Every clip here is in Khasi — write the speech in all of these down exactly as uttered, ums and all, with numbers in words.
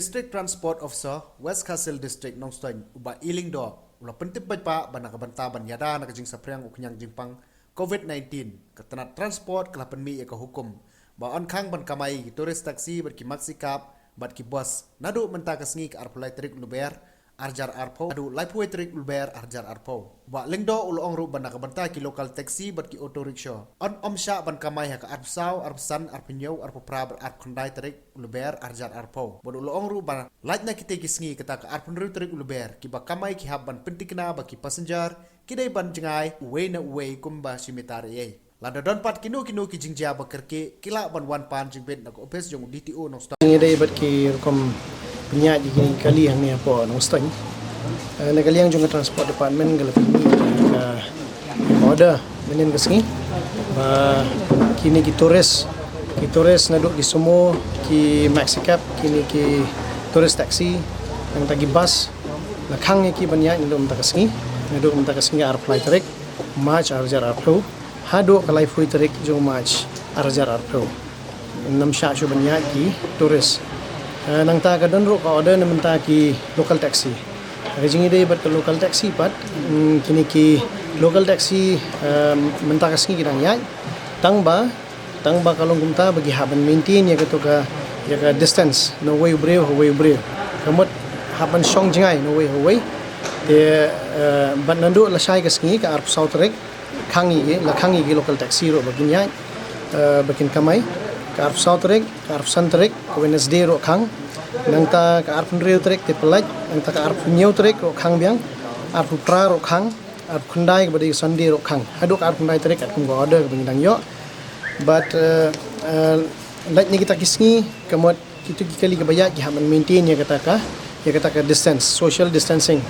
District Transport Officer, West Khasi Hills District, Nongstoiñ, u Bah E. Lyngdoh, u la pyntip paidbah ba na ka bynta ban ïada na ka jingsaphriang u khñiang jingpang COVID nineteen, ka tnat transport ka la pynmih ïa ka hukum ba yn khang ban kamai ïa ki tourist taxi bad ki maxi cab bad ki bus naduh mynta ka sngi ka arphew lai tarik u Lber arhajar arphew haduh laiphew wei tarik u Lber arhajar arphew. Bah Lyngdoh u la ong ruh ba na ka bynta ki local taxi bad ki auto rickshaw, yn ym shah ban kamai ha ka arphew saw, arphew san, arphew hynñiew, arphew phra bad arphew khyndai tarik u Lber arhajar arphew. Bad u la ong ruh ba lait na kitei ki sngi, kata ka arphew hynriew tarik u Lber, kiba kamai ki hap ban pyntikna ba ki passenger ki dei ban jngai uwei na uwei kumba shi mita ei ei. Lada don pat kino kino ki jingjia ba kyrkieh, ki lah ban wan pan jingbit na ka ophis jong u D T O Nongstoiñ. Ngi dei bad ki rukom pynïaid ïa kine ki kali hangne hapoh Nongstoiñ. Eh, na ka liang jong ka Transport Department ka la pynmih ka order mynhynnin ka sngi ba kine ki tourist, ki tourist naduh ki sumo, ki maxi cab, kine ki tourist taxi, nangta ki bus, la khang ïa ki ban ïaid naduh mynta ka sngi, naduh mynta ka sngi arphew lai tarik March arhajar arphew haduh ka laiphew tarik jong March arhajar arphew. Ym shah shuh ban ïaid ki tourist. Eh, nangta ka don ruh ka order na bynta ki local taxi. Ka jingïadei bad ka local taxi pat, mm, kine ki local taxi, eh, mynta ka sngi ki dang ïaid. Tang ba, tang ba ka long kumta ba ki hap ban maintain ïa kato ka, ïa ka distance na uwei u briew ha uwei u briew. Ka mut hap ban shong jngai na uwei ha uwei. Te, eh, bad naduh lashai ka sngi ka arphew saw tarik, khang ïa ki, la khang ïa ki local taxi ruh ba kin ïaid, eh, ba kin kamai. Ka arphew saw tarik, ka arphew san tarik, ka Wednesday ruh khang. Nangta ka arphew hynriew tarik te pynlait, nangta ka arphew hynñiew tarik ruh khang biang, arphew phra ruh khang, arphew khyndai kaba dei Sunday ruh khang. Haduh ka arphew khyndai tarik katkum ka order kaba ngi dang ïoh. Bad, eh, eh, lait na kita ki sngi, ka mut kito ki kali kaba ïaid ki hap ban maintain ïa kata ka, ïa kata ka distance, social distancing.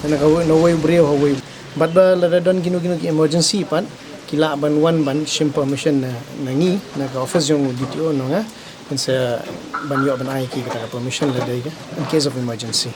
Na ka, na uwei u briew ha uwei. Bad ba lada don kino kino ki emergency pat, ki lah ban wan ban shim permission na, na ngi, na ka office jong u D T O Nongstoiñ, ngin sa ban ïoh ban ai ïa ki kata ka permission lada ïa ka, in case of emergency.